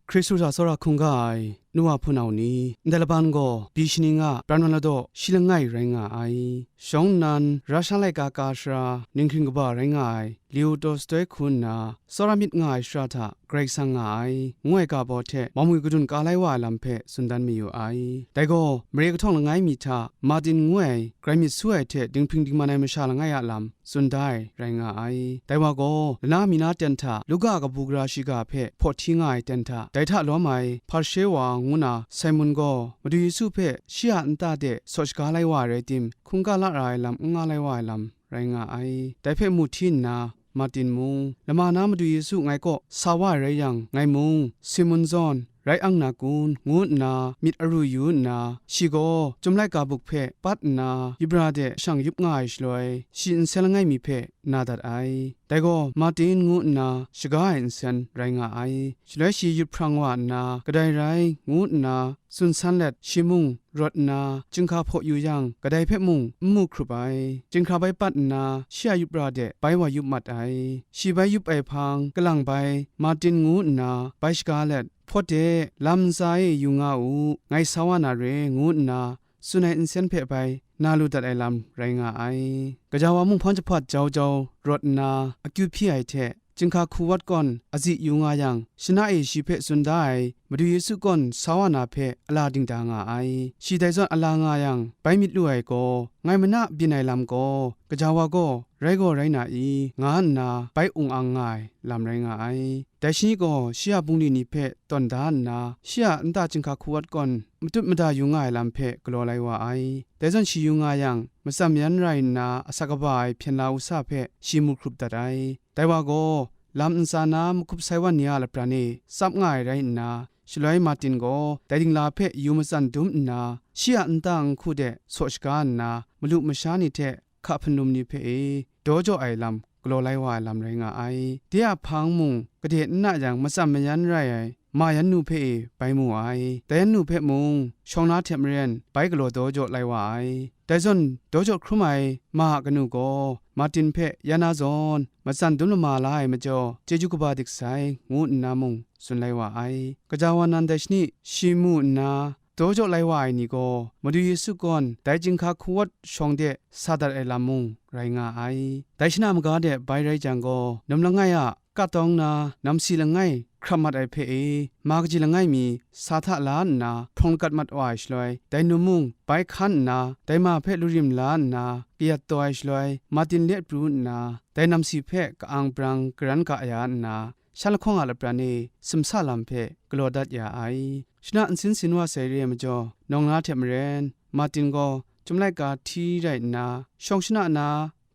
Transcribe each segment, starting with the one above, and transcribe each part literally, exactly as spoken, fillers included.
Hkristu hta tsawra hkungga ai nu wa hpunau ni, ndai laban gaw pyi shaning a pran wan ladaw shi langai rai nga ai. Shawng nnan, ra sha laika ka sara, ninghking kaba rai nga ai Leo Tolstoi hku nna, tsawra myit nga ai shara hta Karai Kasang nga ai, ngu ai ga baw hte, mawng mi kadun ka lai wa ai lam hpe tsun dan mayu ai. Dai gaw, mare kahtawng langai mi hta Martin ngu ai, grai myit su ai hte dinghpring dingman ai masha langai a lam, tsun da ai rai nga ai. Dai wa gaw, lana mi na ten hta, Luka kabu gara shiga hpe hpaw hti nga ai ten hta, dai hta lawm ai Hparishe wa ngu na Simon gaw, Madu Yesu hpe shi a nta de saw shaga lai wa ai rai tim, hkungga la ra ai lam n nga lai wa ai lam rai nga ai. Dai hpe mu hti nna, Martin mung, lama na Madu Yesu ngai kaw sa wa ai rai yang, ngai mung, Simon zawn, rai ang na kun, ngu nna myit aru yu nna, shi gaw, Chyum laika buk hpe pat nna, yubra de shang yup nga ai shaloi, shi nsen langai mi hpe na dat ai. Dai gaw, Martin ngu nna shaga ai nsen rai nga ai. Shaloi shi yut hprang wa nna, kadai rai, ngu nna tsun san let, shi mung rawt nna, chyinghka hpaw yu yang, kadai hpe mung n mu hkrup ai. Chyinghka bai pat nna, shi a yubra de bai wa yup mat ai. Shi bai yup ai hpang, kalang bai, Martin ngu nna bai shaga let, hpawt de, lam ntsa e yu nga u, ngai sa wa na re, ngu nna tsun ai nsen hpe bai na lu dat ai lam rai nga ai. Gaja wa mung hpawng jahpat jau jau rawt nna akyu hpyi ai hte, chyinghka hku wat gawn azi yu nga yang, shana e shi hpe tsun da ai Madu Yesu gawn sa wa na hpe ala dingda nga ai. Shi dai zawn ala nga yang, bai myit lu ai gaw, ngai mana byin ai lam gaw, gaja wa gaw rai gaw rai na i, nga nna bai ung ang nga ai lam rai nga ai. Dai shani gaw shi a bungli ni hpe tawn da nna, shi a nta chyinghka hku wat gawn matut mada yu nga ai lam hpe galaw lai wa ai. Dai zawn shi yu nga yang, matsam yan rai nna asak kaba ai hpyen la u sa hpe shi mu hkrup dat ai. Dai wa gaw, lam ntsa na mahkup sai wan ni a lapran e tsap nga ai rai nna, shaloi Martin gaw dai dingla hpe yu matsan dum nna, shi a nta nhku de saw shaga nna, malu masha ni hte hka hpunlum ni hpe e daw jaw ai lam galaw lai wa ai lam rai nga ai. De a hpang mung gade n na yang, matsam mayan rai ai ma yan nu hpe e bai mu ai. Dai yan nu hpe mung shawng na hte maren bai galaw daw jaw lai wa ai. Dai zawn daw jaw hkrum ai ma a kanu gaw Martin hpe ya na zawn matsan dum lama la ai majaw, chyeju kaba dik sai, ngu nna mung tsun lai wa ai. Gaja wa nan dai shani shi mu nna, daw jaw lai wa ai ni gaw, Madu Yesu gawn dai chyinghka hku wat shawng de sa dat ai lam mung rai nga ai. Dai shana maga de bai rai jang gaw, num langai a katawng na namsi langai hkrap mat ai hpe e, ma kaji langai mi sa hta la nna hprawng lagat mat wa ai shaloi, dai num mung bai hkan nna, dai ma hpe lurim la nna kayat taw ai shaloi, Martin let pru nna, dai namsi hpe ka-ang brang karan ga ya nna, shan lahkawng a lapran e simsa lam hpe galaw dat ya ai. Shana nsin sin wa sai re ai majaw, nawng na hte maren, Martin gaw Chyum laika hti rai nna, shawng shana na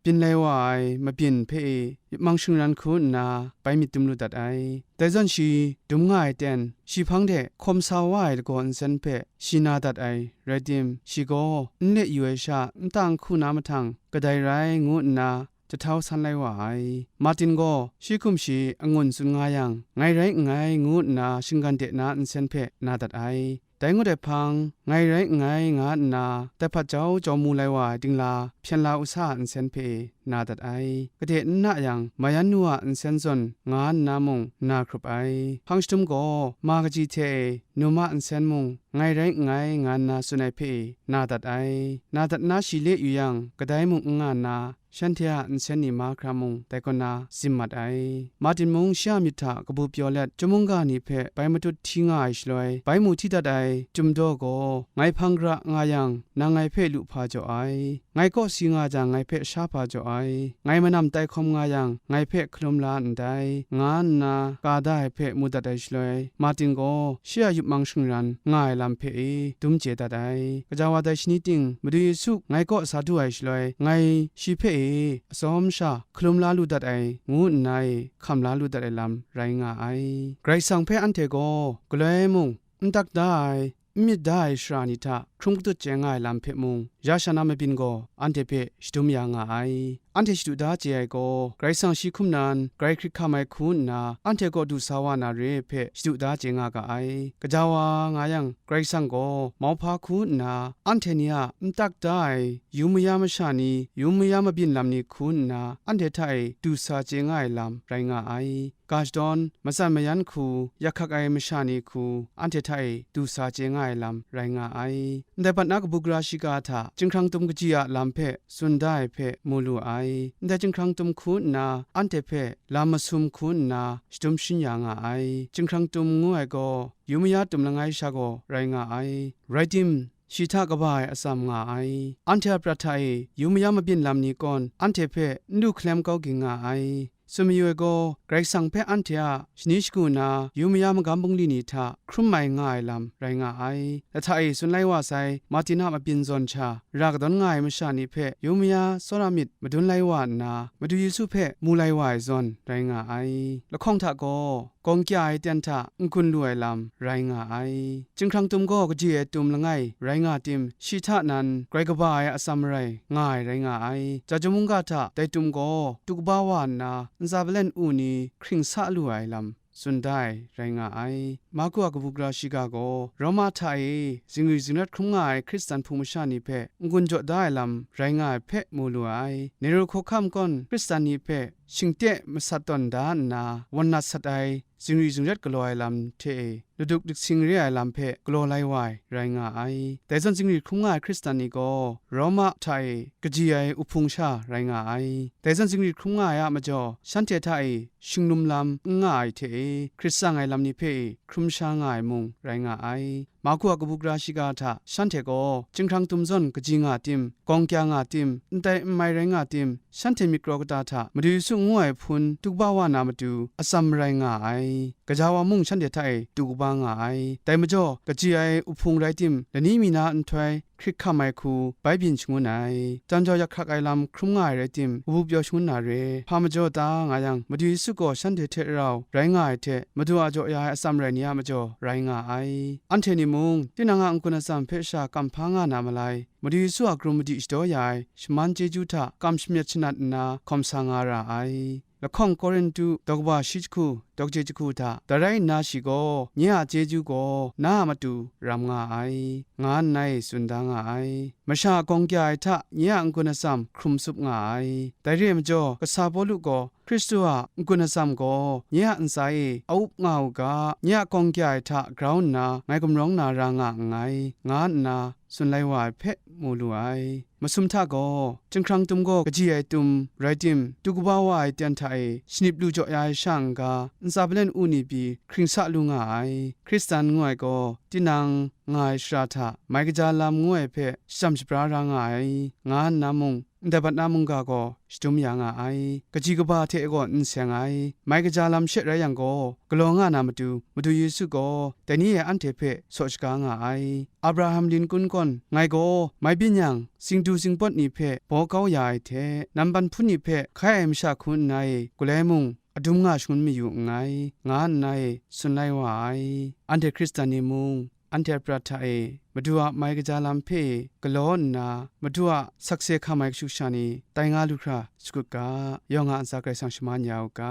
byin lai wa ai mabyin hpe e yupmang shingran hku nna bai myit dum lu dat ai. Dai zawn shi dum nga ai ten, shi hpang de hkawm sa wa ai lagaw nsen hpe shi na dat ai rai tim, shi gaw n le yu ai sha nta nhku na mahtang kadai rai ngu nna jahtau san lai wa ai. Martin gaw shi hkum shi angun tsun nga yang, ngai rai nngai ngu nna shinggan de na nsen hpe na dat ai. Dai ngut ai hpang, ngai rai nngai nga nna dai hpat jau jau mu lai wa ai dingla hpyen la u sa a nsen hpe na dat ai. Gade n na yang, ma yan nu a nsen zawn nga nna mung na hkrup ai. Hpang shadum gaw ma kaji hte e num a nsen mung ngai rai nngai nga nna tsun ai hpe na dat ai. Na dat na shi le yu yang, kadai mung n nga nna, shanhte a nsen ni mahkra mung dai kaw na zim mat ai. Martin mung shi a myit hta kabu pyaw let, chyum mungga ni hpe bai matut hti nga ai shaloi, bai mu hti dat ai Chyum daw gaw, ngai hpang gara nga yang, nang ngai hpe lu hpa jaw ai. Ngai kaw si nga jang, ngai hpe sha hpa jaw ai. Ngai manam tai hkawm nga yang, ngai hpe hkalum la ndai, nga nna ka da ai hpe mu dat ai shaloi, Martin gaw shi a yupmang shingran nga ai lam hpe e dum chye dat ai. Gaja wa dai shani ting, Madu Yesu ngai kaw sa du ai shaloi, ngai shi hpe e atsawm sha hkalum la lu dat ai, ngu nna e hkam la lu dat ai lam rai nga ai. Karai Kasang hpe anhte gaw galoi mung, n tak da ai, n myit da ai sara ni hta hkrum katut chye nga ai lam hpe mung, ya sha na mabyin gaw anhte hpe shadum ya nga ai. anhte shadu da chye ai gaw, Karai Kasang shi hkum nan grai hkrit hkam ai hku nna, anhte kaw du sa wa na re ai hpe shadu da chye nga ga ai. Gaja wa nga yang, Karai Kasang gaw mauhpa hku nna, anhte ni a n tak da ai yu maya masha ni, yu maya mabyin lam ni hku nna, anhte hta e du sa chye nga ai lam rai nga ai. Ga shadawn, matsan mayan hku, yak hkak ai masha ni hku, anhte hta e du sa chye nga ai lam rai nga ai. Ndai bat na kabu gara shiga hta, chyinghkrang tum kaji a lam hpe tsun da ai hpe mu lu ai. Ndai chyinghkrang tum hku nna, anhte hpe lam masum hku nna, shadum shin ya nga ai. Chyinghkrang tum ngu ai gaw, yu maya tum langai sha gaw rai nga ai. Rai tim, shi hta kaba ai atsam nga ai. Anhte a prat hta e yu maya mabyin lam ni gaw, anhte hpe n du hkalem kau ging nga ai. Tsun mayu ai gaw, Karai Kasang hpe anhte a shani shagu na yu maya magam bungli ni hta hkrum mai nga ai lam rai nga ai. Lahta e tsun lai wa sai, Martin a mabyin zawn sha, ra kadawn nga ai masha ni hpe yu maya tsawra myit madun lai wa nna, Madu Yesu hpe mu lai wa ai zawn rai nga ai. Lahkawng hta gaw, gawng kya ai ten hta n-gun lu ai lam rai nga ai. Chyinghkrang tum gaw kaji ai tum langai rai nga tim, shi hta nan grai kaba ai atsam marai nga ai rai nga ai. Jahtum mungga hta dai tum gaw du kaba wa nna, ntsa palen u ni hkring sa lu ai lam tsun da ai rai nga ai. Marku a kabu gara shiga gaw, Roma hta e zingri zingrat hkrum nga ai Hkristan hpung masha ni hpe n-gun jaw da ai lam rai nga ai hpe mu lu ai. Nero hkawhkam gaw Hkristan ni hpe shingte masat tawn da nna, wan nat sat ai zingri zingrat galaw ai lam hte e, laduk diktsing re ai lam hpe galaw lai wa ai rai nga ai. Dai zawn zingri hkrum nga ai Hkristan ni gaw Roma hta e kaji ai uhpung sha rai nga ai. Dai zawn zingri hkrum nga ai a majaw, shanhte hta e shinglum lam n nga ai hte e, hkrit tsang ai lam ni hpe e hkrum sha nga ai mung rai nga ai. Marku a kabu gara shiga hta shanhte gaw chyinghkrang tum zawn kaji nga tim, gawng kya nga tim, ndai n mai rai nga tim, shanhte myit karaw kata hta Madu Yesu ngu ai hpun du kaba wa na matu atsam marai nga ai. Gaja wa mung shanhte hta e du kaba nga ai. Dai majaw, kaji ai uhpung rai tim, lani mi na nhtoi hkrit hkam ai hku bai byin shangun ai. Jan jau yak hkrak ai lam hkrum nga ai rai tim, kabu pyaw shangun na re. Hpa majaw ta nga yang, Madu Yesu gaw shanhte hte rau rai nga ai hte, Madu a jaw ya ai atsam rai ni a majaw rai nga ai. Anhte ni mung, tinang a n-gun atsam hpe sha kamhpa nga na malai, Madu Yesu a hkrum madi shadaw ya ai shaman chyeju hta kam shamyet shanat nna hkawm sa nga ra ai. Lahkawng Korintu daw kaba shi jahku, daw kaji jahku hta, dai rai nna shi gaw, nye a chyeju gaw na a matu ram nga ai, nga nna e tsun da nga ai. Masha a gawng kya ai hta nye a n-gun atsam hkrum tsup nga ai. Dai re ai majaw, kasa Pawlu gaw, Hkristu a n-gun atsam gaw nye a ntsa e a-up nga u ga, nye a gawng kya ai hta grau nna ngai gumrawng na ra nga nngai, nga nna tsun lai wa ai hpe mu lu ai. Masum hta gaw, chyinghkrang tum gaw kaji ai tum rai tim, du kaba wa ai ten hta e shanip lu jaw ya ai sha n-ga, ntsa palen u ni pyi hkring sa lu nga ai. Hkristan ngu ai gaw, tinang nga ai shara hta mai kaja lam ngu ai hpe shajam shabra ra nga ai, nga nna mung, ndai bat na mungga gaw shadum ya nga ai. Kaji kaba hte gaw n seng ai. Mai kaja lam she rai yang gaw, galaw nga na matu, Madu Yesu gaw dai ni e anhte hpe saw shaga nga ai. Abraham Lincoln gaw, ngai gaw mai byin yang, singdu singpawt ni hpe baw kau ya ai hte, namban hpun ni hpe hkai ai masha hku nna e, galoi mung adum nga shangun mayu nngai, nga nna e tsun lai wa ai. Anhte Hkristan ni mung, anhte a prat hta e Madu a mai kaja lam hpe galaw nna, Madu a sakse hkam ai kashu kasha ni tai nga lu hkra shakut ga, yawng a ntsa Karai Kasang shaman ya u ga.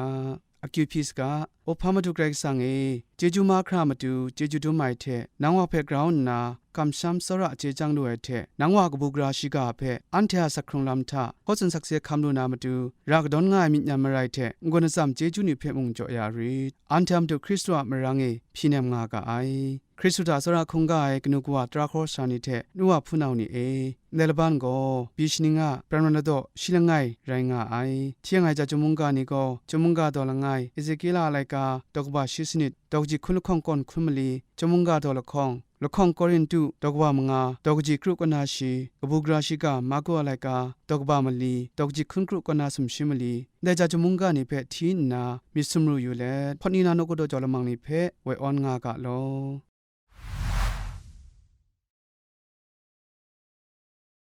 Akyu hpyi saga, Opa Madu Karai Kasang e, chyeju mahkra matu chyeju dum ai hte, nang wa hpe grau nna kamsham tsawra chye chyang lu ai hte, nang wa kabu gara shiga hpe anhte a sak hkrung lam hta hkaw tsun sakse hkam lu na matu, ra kadawn nga ai myit nyan marai hte n-gun atsam chyeju ni hpe mung jaw ya rit. Anhte a Madu Hkristu a marang e hpyi nem nga ga ai. Hkristu hta tsawra hkungga ai kanu kawa tara hkawhkam sara ni hte nu wa hpunau ni e, ndai laban gaw, pyi shaning a pran wan ladaw shi langai rai nga ai. Hti yang ai ja chyum mungga ni gaw, chyum mungga daw langai, Ezekiela a laika daw kaba shi sanit, daw kaji hkun lahkawng kawn hkun mali, chyum mungga daw lahkawng, lahkawng Korintu daw kaba manga, daw kaji kru kaw na shi, kabu gara shiga Marku a laika daw kaba mali, daw kaji hkun kru kaw na sumshi mali, ndai ja chyum mungga ni hpe hti nna myit sumru yu let, hpawt ni na nawku daw jau lamang ni hpe woi awn nga ga law.